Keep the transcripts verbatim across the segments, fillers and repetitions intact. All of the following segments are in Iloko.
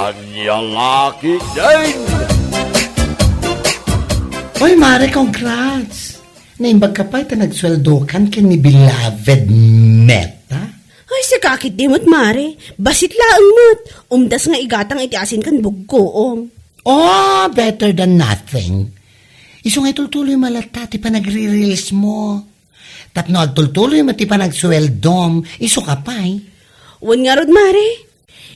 Ania la ketdin? Oy, Mare, congrats! Naimbag ka pay ta nagsueldokan ken ni beloved Meta? Ay, sika ketdi met, Mare. Bassit laeng met. Umdas nga igatang iti asin ken buggoong. Oh, better than nothing. Isu nga itultuloy mo latta ti panagre-reels mo. Tapno agtultuloy mo ti panagsueldom, isu ka pay. Wen ngarud, Mare.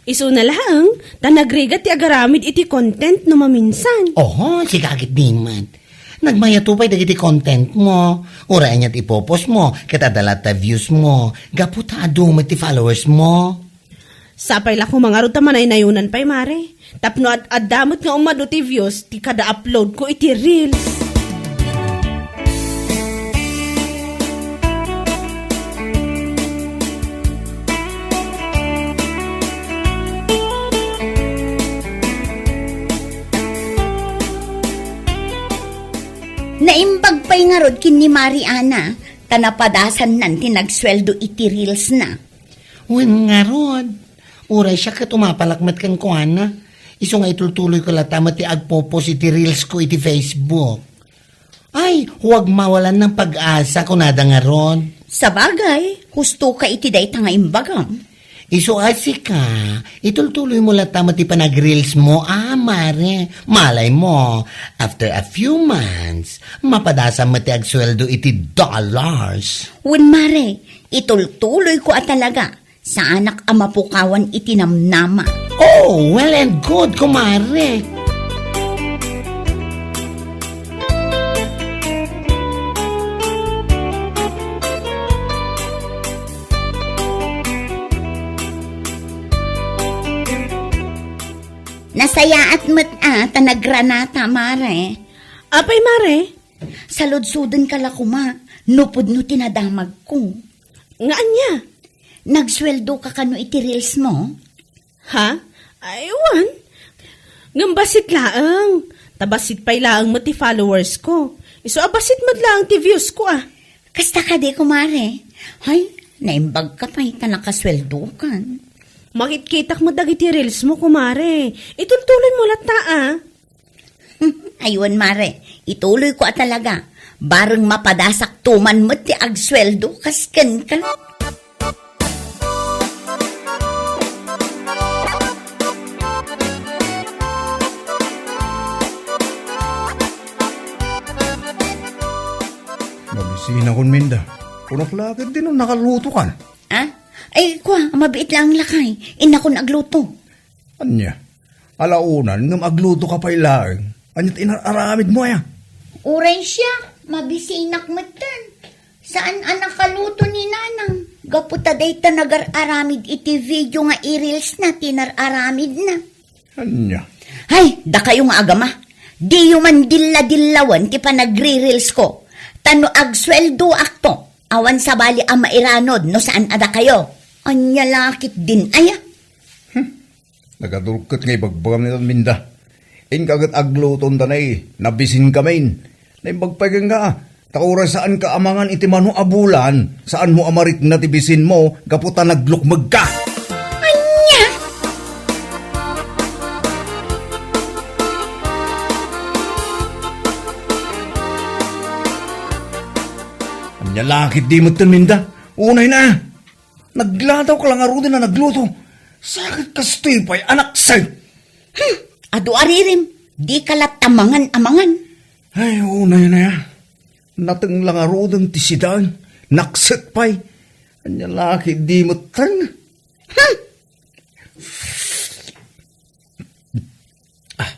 Isuna laeng, ta nagrigat ti agaramid iti content no maminsan. Oho, sika ketdi met. Nagmayato pay dagiti content mo. Uray aniat ipopost mo, ket adda latta views mo. Gapu ta adu met ti followers mo. Sapay la koma ngarud ta manaynayonan pay, Mare. Tapno ad-adda met nga umadu ti views ti kada upload ko iti reels. Naimbag pay ngarud ken ni Mare Ana, ta napadasannan ti nagsueldo iti reels na. Wen ngarud, uray siak ket umapalak met kenkuana. Isu nga itultuloy ko latta met ti agpopost iti reels ko iti Facebook. Ay, huwag mawalan ng pag-asa, kunada ngarud. Sabagay, husto ka iti dayta nga imbagam. Isu a sika, itultuloy mo latta met ti panag-reels mo, ah, Mare. Malay mo, after a few months, mapadasan met ti agsueldo iti dollars. Wen, Mare, itultuloy ko a talaga. Saanak a mapukawan iti namnama. Oh, well and good, kumare. Nasayaat met a ta nagranata, Mare. Apay, Mare? Saludsodenka la koma, no pudno ti nadamagko. Nga ania? Nagsueldo ka kano iti reels mo? Ha? Ay, wen. Ngem bassit laeng. Ta bassit pay laeng met ti followers ko. Isu a bassit met laeng ti views ko, ah. Kasta kadi, kumare? Hay, naimbag ka pay ta nakasueldo kan. Makitkitak met dagiti reels mo, kumare. Itultuloy mo latta, ah. Aywan, mare, ituloy ko a talaga. Bareng mapadasak tuman met ti agsueldo kas kenka. Mabisinak, Minda. Kunak la ketdin no nakaluto kan. Ah? Ay, kua, mabiit laeng lakay. Innakon agluto. Ania? Alaonan ngem agluto ka pay laeng. Ania ti inar-aramid mo aya? Uray siak, mabisinak metten. Saan a nakaluto ni Nanang. Gapu ta dayta nagar-aramid iti video nga i-reels na ti nar-aramid na. Ania? Hay, dakayo nga agama. Diyo man dilla-dillawen ti panagri-reels ko. Ta no agsueldoakto, awan sabali a mairanod no saan a dakayo. Ania la ketdin aya? Hmm. Nagadurket nga ibagbagam ni Minda. Inka ket agluton ta nay, nabisin kamin. Naimbag pay kenka, ta uray saan ka amangan iti mano a bulan, saan mo a marikna ti bisin mo, gapu ta naglukmeg ka. Ania? Ania la ketdi metten, Minda? Unay na. Nagladaw ka la ngaruden a nagluto. Sakit kastoy pay, anak say. Hmm, adu a ririm, di ka latta mangan a mangan. Ay, unay na ya. Nateng la ngaruden ti sidaen, nakset pay. Ania la ketdi metten. Hmm. Ah.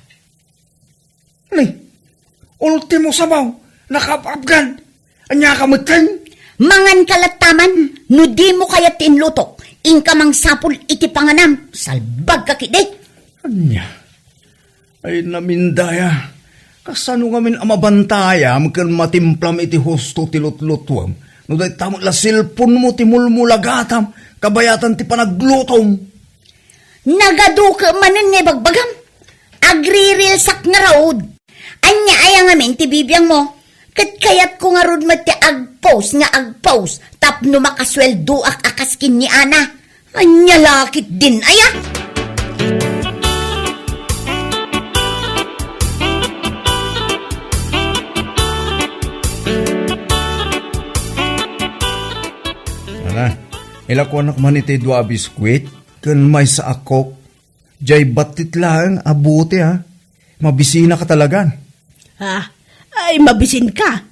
Ni, ultimo sabaw, nakaapapgan. Ania ka metten? Mangan ka latta man, no dimo kayat ti inlutok, inka mangsapul iti panganam, salbag ka ketdi. Ania? Ay, Minda ya. Kasano ngamin a mabantayam ken matimplam iti husto ti lutlutuem? No dayta met la cellphone mo ti mulmulagatam, kabayatan ti panaglutom. Nagaduke manen nga ibagbagam. Agri-reelsak ngarud. Ania aya ngamin ti bibiangmo? Ket kayatko ngarud met ti agpost nga agpost tapno makasueldoak a kas ken ni Ana. Ania la ketdin aya? Ilakuanak man iti dua a biskuit ken maysa a Coke. Diay battit laeng a bote, a. Mabisinaka talagan. Ha? Ay, mabisinka?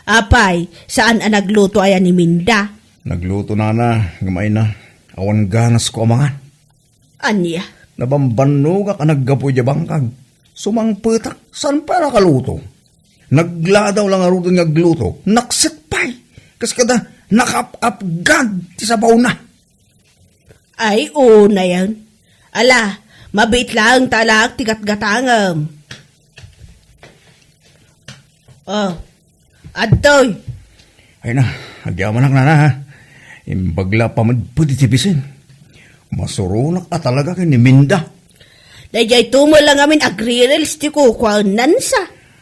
Apay, saan a nagluto aya ni Minda? Nagluto, nana, ngem ay na, awan ganasko a mangan. Ania? Nabambannogak a naggapu idiay bangkag. Sumangpetak, saan pay a nakaluto? Nagladaw la ngaruden nga agluto. Nakset pay. Kas kada, nakap-apgad ti sabawna. Ay, unayen. Ala, mabiit laeng ta alaak ti gatgatangem. Oh, adtoy. Ay na, agyamanak, nana, ha. Imbag la pamedped iti bisin. Masuronak a talaga ken ni Minda. Daydiay tumol la ngamin agri-reels ti kukuaennansa.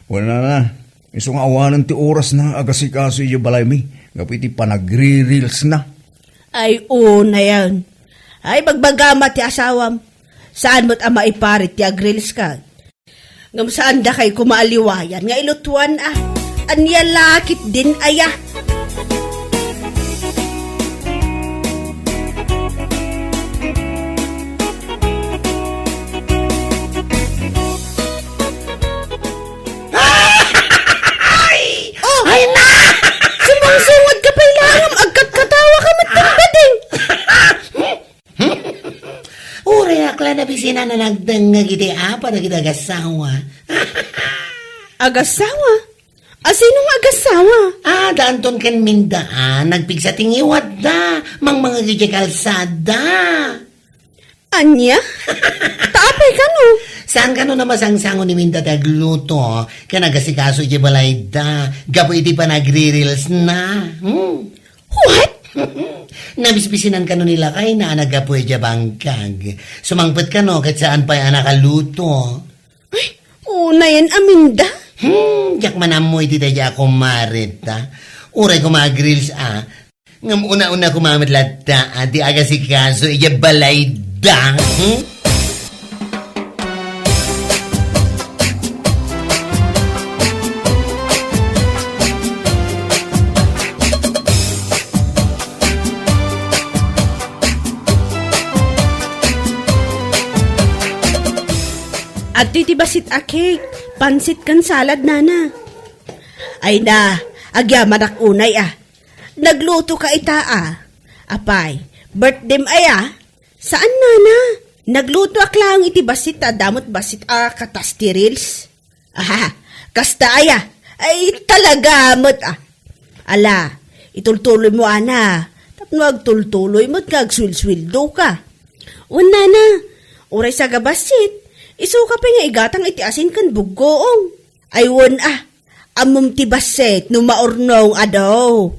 Wen, nana, isu nga awanen ti orasna nga agasikaso idiay balaymi gapu iti panagri-reelsna. Ay, unayen. Ay, bagbagam a ti asawam. Saan met a maiparit ti agreels ka? Ngem saan dakay koma a liwayan nga ilutuan a? Ania la ketdin aya? Ay! Oh! Ay na! Sumungsungod ka pay laeng, agkatkatawa ka met ken bading. Uray ak la nabisinan a nagdengngeg iti apa dagiti agasawa. Agasawa? A, sino nga agasawa? Ah, da Anton ken Minda, a, nagpigsa ti ngiwatda, mangmangeg idiay kalsada. Ania? Ta apay kano? Saan kano a masangsango ni Minda ti agluto ken agasikaso idiay balayda gapu iti panagri-reelsna? Hmm? What? Nabisbisinan kano ni lakayna a naggapu idiay bangkag. Sumangpet kano ket saan pay a nakaluto. Ay, unayen a Minda. Hmm, diak man ammo iti daydiay a kumareta. Uray koma agreels a, ngem una-una koma met latta a ti agasikaso idiay balayda. Hmm? Adtoy ti bassit a cake, pansit ken salad, nana. Ay na, agyamanak unay a. Nagluto ka ita a. Apay, birthdayem aya? Saan, nana? Naglutoak laeng iti bassit ta adda met bassit a katas ti reels. Aha, kasta aya? Ay, talaga met a. Ala, itultuloy mo, ana. Tapno agtultuloy met nga agsuilsueldo ka. Wen, nana, uray saga bassit, isu ka pay nga igatang iti asin ken buggoong. Ay, wen a, ammom ti bassit no maurnong adu.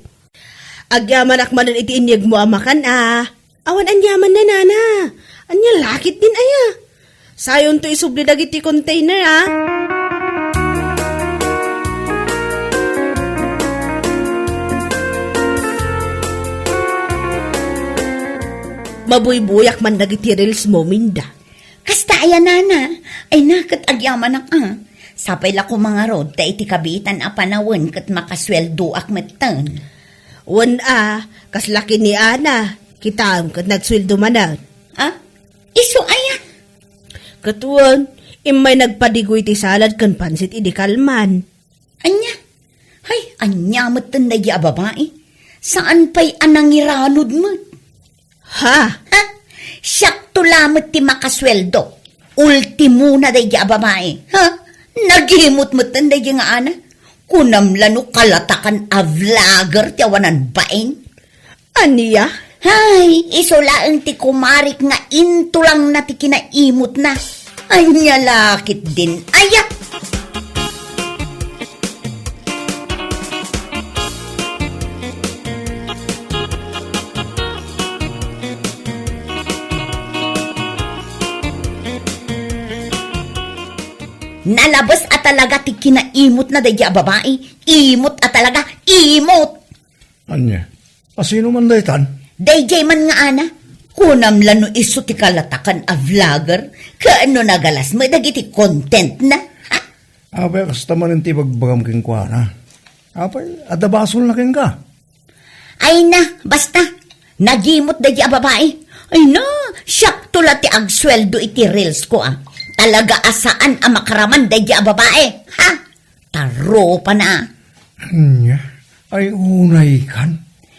Agyamanak manen iti inyegmo a makan a. Awan aniaman, nana. Ania la ketdin aya? Sayonto isubli dagiti container, a. Mabuybuyak man dagiti reels mo, Minda. Kasta aya, nana? Ay na, ket agyamanak a. Sapay la koma ngarud ta iti kabiitan a panawen ket makasueldoak metten. Wen a, kasla ken ni Ana, kitaem ket nagsueldo manen. A? Isu aya? Ket wen, immay nagpadigoy ti salad ken pansit idi kalman. Ania? Hay, ania metten daydi a babai? Saan pay a nangiranod met? Ha? Ha? Siakto lamet ti makasueldo. Ultimona daydi a babai. Ha? Nagimot metten daydi nga Ana. Kunam la no kalatakan a vlogger ti awanan bain. Ania? Hay, isu laeng ti kumarik nga intulangna ti kinaimotna. Ania la ketdin aya? Nalabes a talaga ti kinaimotna daydi a babai. Imot a talaga, imot! Ania? A sino man daytan? Daydiay man nga Ana. Kunam la no isu ti kalatakan a vlogger, ken no nagalas met dagiti contentna. Ha? Apay, kasta manen ti ibagbagam kenkuana. Apay, adda basolna kenka? Ay na, basta. Nagimot daydi a babae. Ay na, siakto la ti agsueldo iti reels ko, ah. Talaga a saan a makaraman daydi a babae. Ha? Tarupa na. Anya? Ay, unay kan?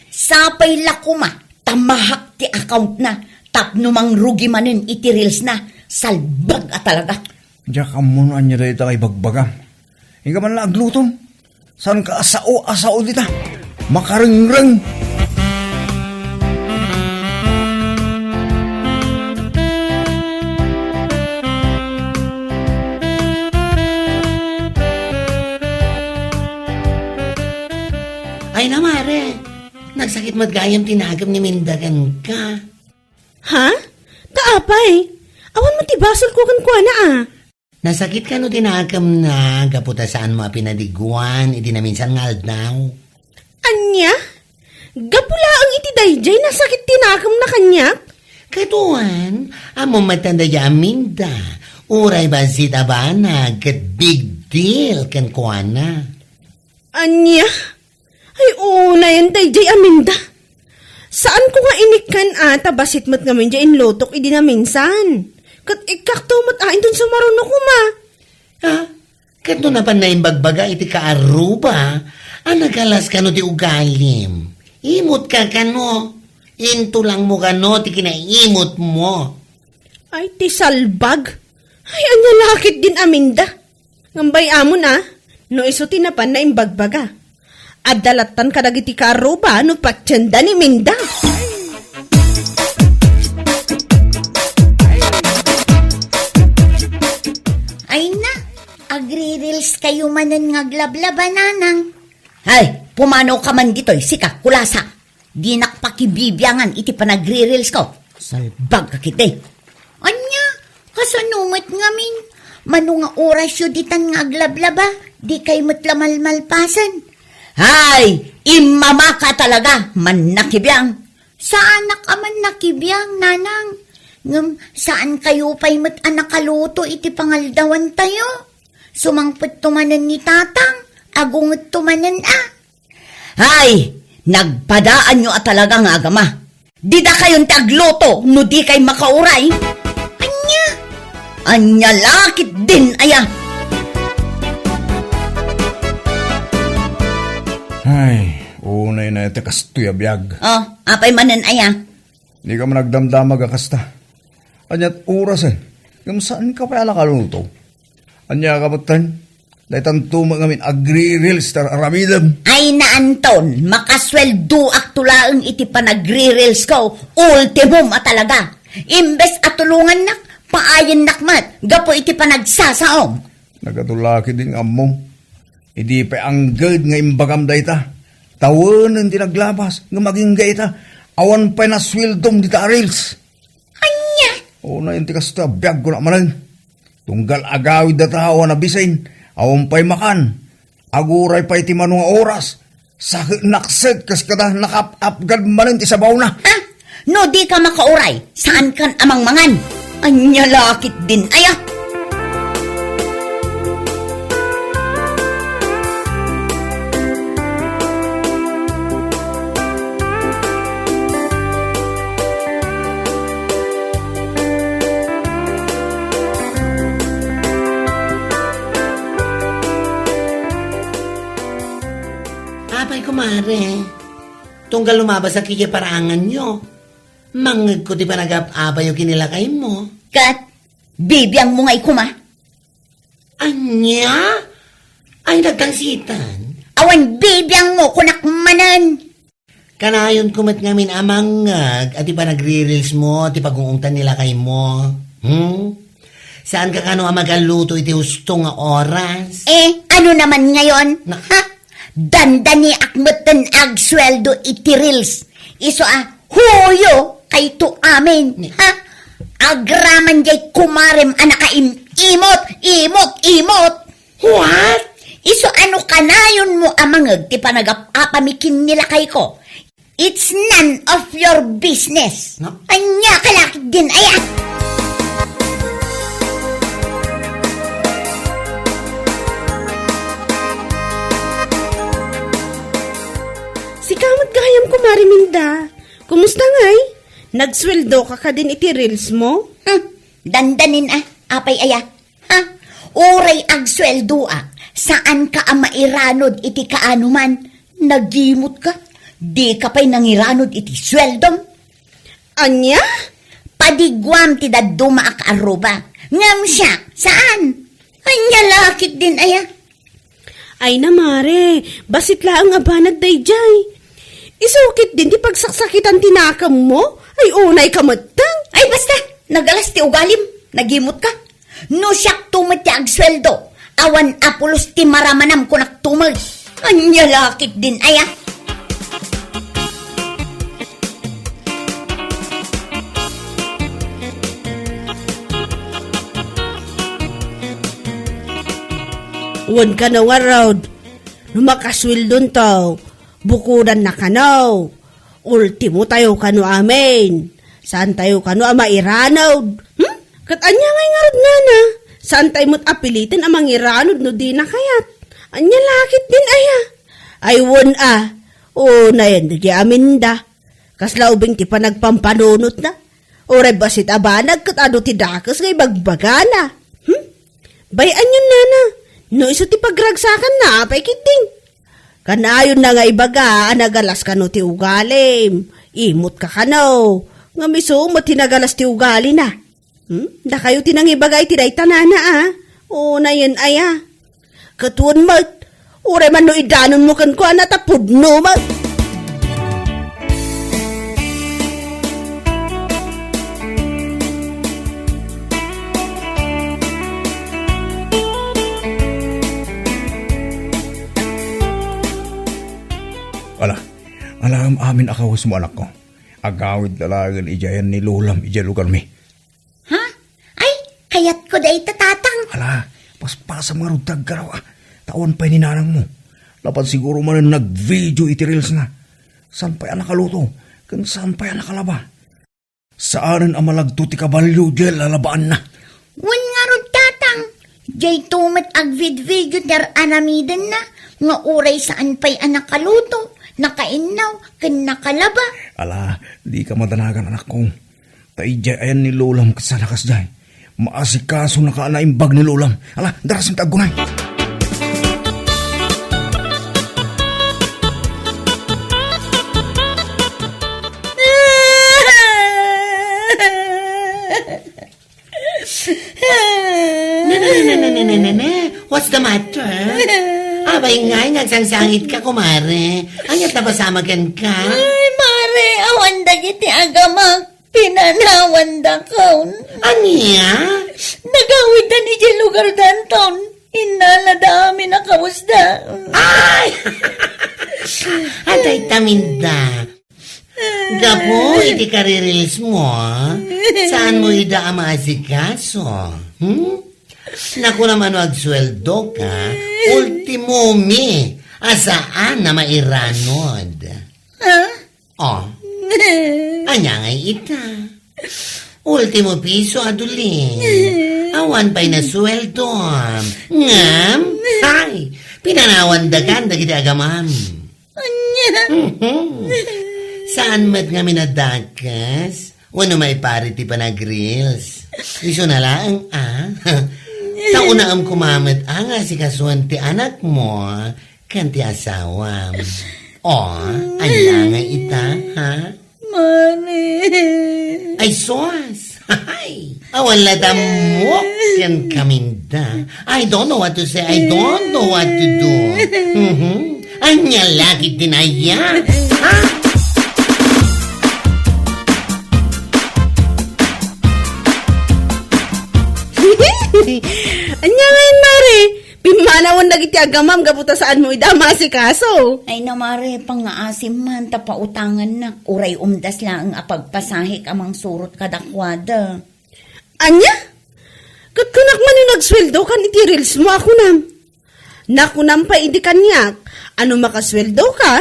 Sapay la koma, ta mahak ti account na. Tapno mangrugi manen iti reels na. Salbag a talaga. Diak ammo no anya dayta nga ibagbagam. Inka man la aglutom. Saan ka asao, asao dita? Makarengreng. Ay na, mare. Nagsakit met gayam ti nakem ni Minda kenka. Ha? Ta apay? Awan met ti basolko kenkuana, a. Nasakit kano ti nakemna gapu ta saanmo a pinadiguan iti naminsan nga aldaw? Ania? Gapu laeng iti daydiay nasakit ti nakemna kaniak? Ket wen, ammom met daydiay a Minda, uray bassit a banag ket big deal kenkuana. Ania? Ay, unayen daydiay a Minda. Saanko nga inikkan a ta bassit met ngamin diay inlutok idi naminsan. Ket ikkakto met a inton sumaruno koma. Ha? Ket no napan naimbagbaga iti kaarruba a nagalas kano ti ugalim, imot ka kano? Intulangmo kano ti kinaimotmo? Ay, ti salbag. Ay, ania la ketdin a Minda? Ngem bay-amon a, no isu ti napan naimbagbaga. Adda lattan kadagiti kaarruba no patienda ni Minda. Ay na, agri-reels kayo manen nga aglablaba, nanang. Ay, pumanaw ka man ditoy, sika, kulasa. Dinak pakibibiangan iti panagri-reels ko. Salbag ka ketdi. Ania, kasano met ngamin? Mano nga orasyo ditan nga aglablaba? Dikay met la malmalpasen. Hay, immamaka talaga, mannakibiang. Saanak a mannakibiang, nanang. Ngem saan kayo pay met a nakaluto iti pangaldawantayo? Sumangpetto manen ni tatang, agungetto manen a. Hay, nagpadaanyo a talaga nga agama. Didakayon ti agluto no dikay makauray. Ania? Ania la ketdin aya? Ay, unay na iti kastoy a biag. Oh, apay manen aya? Dika man agdamdamag a kasta. Aniat orasen? Ngem saan ka pay a nakaluto? Ania ka metten? Daytanto met ngamin agri-reels ti ar-aramidem. Ay na, Anton, makasueldoakto laeng iti panagri-reels ko. Ultimum a talaga. Imbes a tulongannak, paayennak met gapu iti panagsasaom. Nagatulo ketdin nga ammom. Idi pay angged nga imbagam dayta, tawenen ti naglabas, ngem agingga ita, awan pay nasueldom dita a reels. Ania? Unayen ti kastoy a biag, kuna manen. Tunggal agawid data awan a bisin, awan pay makan. Aguray pay ti mano nga oras. Saket nakset kas kada nakap-apgad manen ti sabawna. Ha? No di ka makauray, saan kan a mangmangan? Ania la ketdin aya? Apay, kumare, tunggal lumabasak idiay paraanganyo, mangngegko ti panagap-apayo ken ni lakaymo. Ket, bibiangmo ngay koma? Ania? Ay, nagtangsitan. Awan bibiangmo, kunak manen. Kanayonko met ngamin a mangngeg a ti panagri-reels mo ti pagung-ungtan ni lakaymo. Hmm? Saan ka kano a magalluto iti husto nga oras? Eh, ano naman ngayon? Na- Ha? Dandaniak metten agsueldo iti reels. Isu a huyo kayto amin. Ni- Ha? Agraman jay kumarem a nakaim-imot, imot, imot. What? Isu a no kanayonmo a mangngeg ti panagap-apami ken ni lakayko, it's none of your business. No? Ania ka la ketdin aya? Sika met gayam, Kumare Minda. Kumusta nga Nagsueldoka kadin iti reels mo? Hmm, dandanin a, apay aya? Ha? Uray agsueldoak, saanka a mairanud iti kaano man. Nagimutka. Dika pay nangiranud iti sueldom. Ania? Padiguam ti dadduma a kaarruba. Ngem siak, saan? Ania la ketdin aya? Ay na, mare, bassit laeng a banag daydiay. Isu ketdin ti pagsaksakitan ti nakemmo? Ay, unayka metten. Ay, basta! Nagalas ti ugalim. Nagimutka. No siakto met ti agsueldo, awan a pulos ti maramanam, kunakto met. Ania la ketdin aya? Wen kano ngarud, no makasueldonto, bukodanna kano. Ultimotayo kano amin. Saantayo kano a mairanud. Hmm? Ket ania ngay ngarud, nana? Saantayo met a piliten a mangiranod no dina kayat. Ania la ketdin aya? Ay, wen a. Unayen dagiti aminda. Kasla ubing ti panagpampanunotna. Uray bassit a banag ket adu ti dakes nga ibagbagana. Hmm? Bay-anyon, nana. No isu ti pagragsakanna, apay ketdin? Kanayonna nga ibaga a nagalas kano ti ugalim. Imutka kano. Ngem isu met ti nagalas ti ugalina. Hmm? Dakayo ti nangibaga iti dayta, nana, a? Unayen aya? Ket wen met, uray man no idanonmo kenkuana ta pudno met. Ala, alaem amin a kawesmo, anakko. Agawid laengen idiay ayan ni lolam idiay lugarmi. Ha? Ay, kayatko dayta, tatang. Ala, paspasam ngarud ti aggaraw, a. Ta awan pay ni nanangmo. Lapat siguro manen nag-video iti reels na. Saan pay a nakaluto, ken saan pay a nakalaba. Saanen a malagto ti kabalio diay lalabaanna. Wen ngarud, tatang, diayto met agvidvideo ti ar-aramidenna nga uray saan pay a nakaluto, nakainnaw, ken nakalaba. Ala, dika madanagan, anakko. Ta idiay ayan ni lolam ket saan a kasdiay. Maasikaso naka a naimbag ni lolam. Ala, darasem ta aggunay. Nene, nene, nene, nene, nene. What's the matter? Abay ngay, nagsangsangitka, kumare. Ania ti napasamak kenka? Ay, mare, awan dagiti agamak. Pinanawandakon. Ania? Nagawidan idiay lugardanton. Innalada amin a kawesda. Ay! Adda itaminda. Gapu iti karireels mo, saanmo ida a maasikaso. Hmm? Nakunam a no agsueldoka, ultimomi a saan a mairanod. Ha? Oh. Ania ngay ita? Ultimo piso, adulin. Awan pay nasueldo. Ngem, hay, pinanawandakan dagiti agamam. Ania? Mhm. Saan met ngamin a dakes wenno maipari ti panagreels. Isuna laeng, a. Ta unaem koma met a nga asikasuen ti anakmo ken ti asawam. O, ania ngay ita, ha? Mare. Ay, sus! Hay! Awan la ta ammok ken kaminda. I don't know what to say. I don't know what to do. Mhm. Ania la ketdin aya? Ha? Ania ngay, mare? Pimmanawen dagiti agamam gapu ta saanmo ida a maasikaso. Ay na, mare, pangngaasim man ta pautangannak, uray umdas laeng a pagpasahek a mangsurot kadakuada. Ania? Ket kunak man no nagsueldokan iti reels mo a kunam. Nakunam pay idi kaniak a no makasueldoka,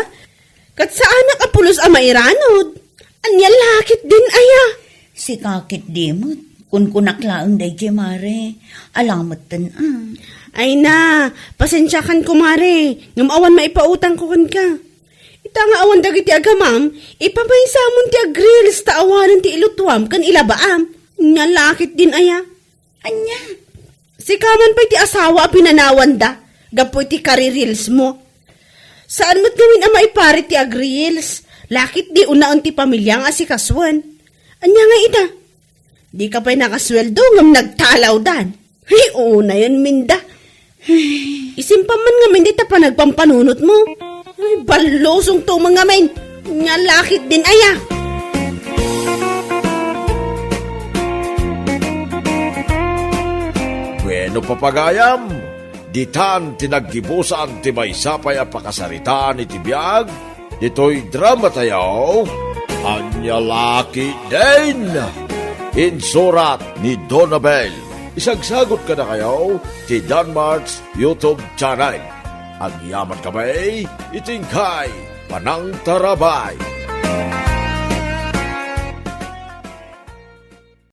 ket saanak a pulos a mairanod. Ania la ketdin aya? Sika ketdi met. Kunkunak laeng daydiay, mare. Ala metten, a. Ay na, pasensiakan, kumare. Ngem awan maipautangko kenka. Ta nga awan dagiti agamam, ipamaysamon ti agreels ta awanen ti ilutuam ken ilabaam. Nya laketdin aya. Ania? Sika man pay ti asawa a pinanawanda, gapu iti karireels mo. Saan met ngamin a maiparit ti agreels, laketdi unaen ti pamilia nga asikasuen. Ania nga ita? Dika pay nakasueldo ngem nagtalawdan. Ay, unayen minda. Isimpa man ngamin dita panagpampanunot mo. Ay, ballusong tumang ngamin. Nya laketdin aya. Bueno, papagayam, ditan ti naggibusan ti maysa pay a pakasaritaan iti biag ditoy drama tayo, Ania Laketdin. Insurat ni Donabel. Isagsagot kadakayo ti Danmart's YouTube channel. Agyaman kami iti inkay panangtarabay.